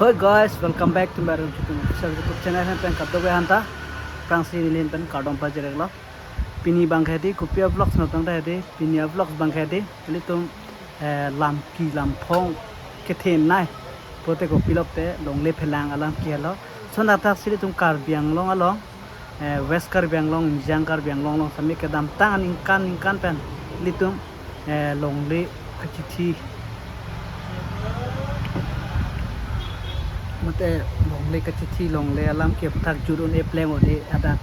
Hi guys, welcome back to my YouTube channel. Pen kaddo hanta prangsi nilin pen kardom pa jereglo pini bangkhedi kupia vlogs no tang da pinia vlogs bangkhedi litum lam ki lam phong ke then nai pote ko pilop te longle phelang alam ki helo sona tak sili tum Karbi Anglong along West Karbi Anglong Mijang Karbi Anglong long sami ke dam tang ning kan pen litum longle kachithi mate longle kachithi longle alam ke thak jurun e pleng ode adak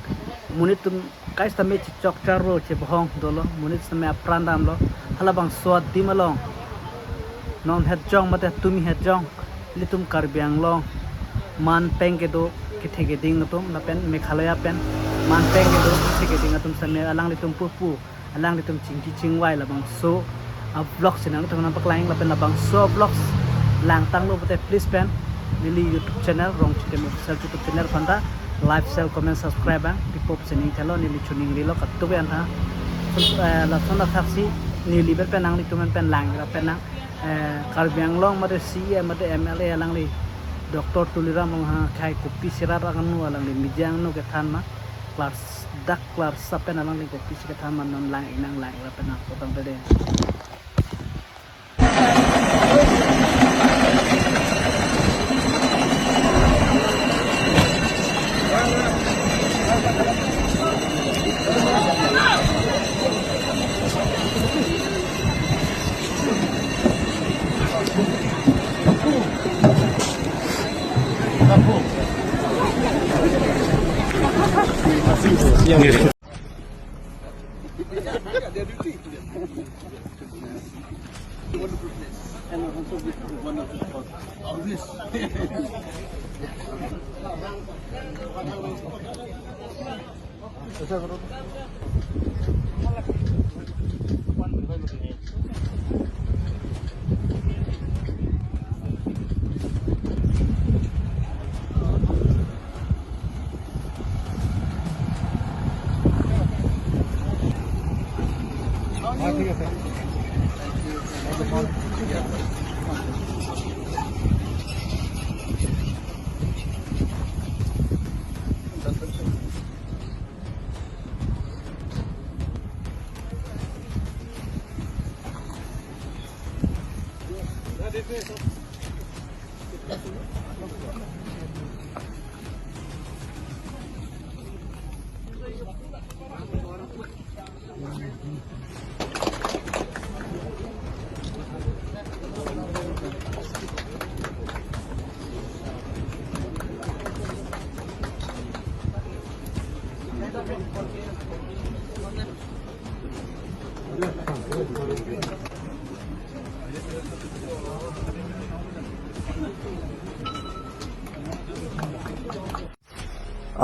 munit tum kais tame chok charo che bhong dolo munit same apran dam lo halabang swat dimalong non het jong mate tumi het jong litum Karbi Anglong man peng ke do ke thege ding tum la pen Meghalaya pen man peng ke do thege ding tum same alang litum pupu alang litum chingki chingwai labang so a vlog sinang tum nam paklaing la pen labang so vlogs lang tang lo bote please pen lili YouTube channel rong chitem official YouTube channel phanda like share comment subscribe ang pipop sining thelo nili chuning ri lo kattu be antha la sona thaksi nili ber pen ang li tumen pen lang ra pen ang Karbi Anglong mate CM mate MLA alang li Dr. Tuliram ha khai kopi sirar ang nu alang li Mijang nu ke than ma class dak class sapen alang li kopi si ke than ma non lang inang lang ra pen ang potang tede.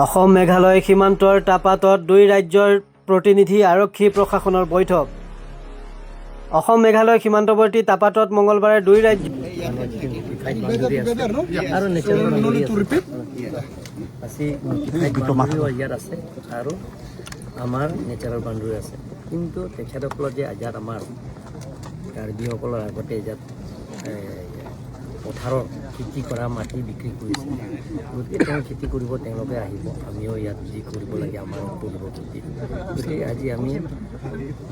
Assam Meghalaya সীমান্তৰ টাপাতত দুই ৰাজ্যৰ প্ৰতিনিধি আৰক্ষী প্ৰশাসনৰ বৈঠক। অসম মেঘালয় সীমান্তৱৰ্তী টাপাতত মঙলবাৰে দুই ৰাজ্য আছে আৰু আমাৰ নেচাৰেল বাউণ্ডেৰী আছে, কিন্তু তেখেতসকলৰ যে ইয়াত আমাৰ কাৰ্বিসকলৰ আগতে ইয়াত পথাৰৰ খেতি কৰা মাটি বিক্ৰী কৰিছে, গতিকে তেওঁ খেতি কৰিব, তেওঁলোকে আহিব, আমিও ইয়াত যি কৰিব লাগে আমাৰ কৰিব খেতি। গতিকে আজি আমি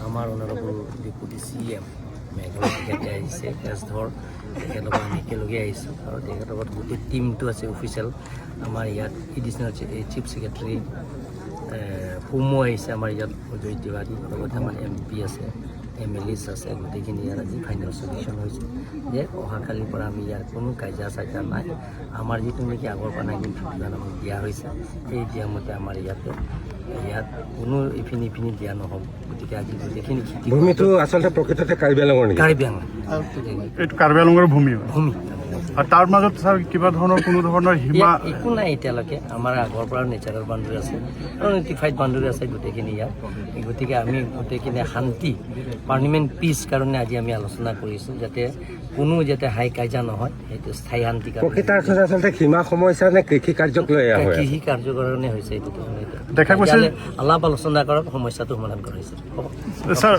আমাৰ অনাৰেবল ডেপুটি CM Meghalaya তেখেতে আহিছে, এছ ধৰ তেখেতৰ লগত আমি একেলগে আহিছোঁ আৰু তেখেতৰ লগত গোটেই টীমটো আছে অফিচিয়েল। আমাৰ ইয়াত এডিচনেল চিফ ছেক্ৰেটাৰী হোমো আহিছে, আমাৰ ইয়াত অজয় তিৱাৰী, লগতে আমাৰ MP আছে, MLAs আছে, গোটেইখিনি ইয়াত আজি ফাইনেল চলিউশ্যন হৈছে যে অহাকালিৰ পৰা আমি ইয়াৰ কোনো কাজিয়া চাজিয়া নাই। আমাৰ যিটো নেকি আগৰ পৰা 1951 আমাক দিয়া হৈছে, সেই দিয়া মতে আমাৰ ইয়াতে ইয়াত কোনো ইপিনি ইপিনি দিয়া নহ'ব। গতিকে আজি গোটেইখিনি খেতি ভূমিটো আচলতে প্ৰকৃততে কাৰ্বি আংলঙৰ নেকি? কাৰ্বি আংলং, এইটো কাৰ্বি আংলঙৰ ভূমি ভূমি আৰু তাৰ মাজত ছাৰ কিবা ধৰণৰ কোনো ধৰণৰ সীমা একো নাই এতিয়ালৈকে। আমাৰ আগৰ পৰা নেচাৰেল বাউণ্ডেৰী আছে আৰু নটিফাইড বাউণ্ডেৰী আছে গোটেইখিনি ইয়াত। গতিকে আমি গোটেইখিনি শান্তি পাৰ্মানেণ্ট পিচ কাৰণে আজি আমি আলোচনা কৰিছোঁ, যাতে কোনো যাতে হাই কাজিয়া নহয়, সেইটো স্থায়ী শান্তি কাৰণে। প্ৰকৃতাৰ্থত আচলতে সীমা সমস্যা নে কৃষি কাৰ্যক লৈ এয়া হৈ আছে? কৃষি কাৰ্যৰ কাৰণে হৈছে এইটো। দেখা গৈছে আলাপ আলোচনা কৰাত সমস্যাটো সমাধান কৰা হৈছে। ছাৰ।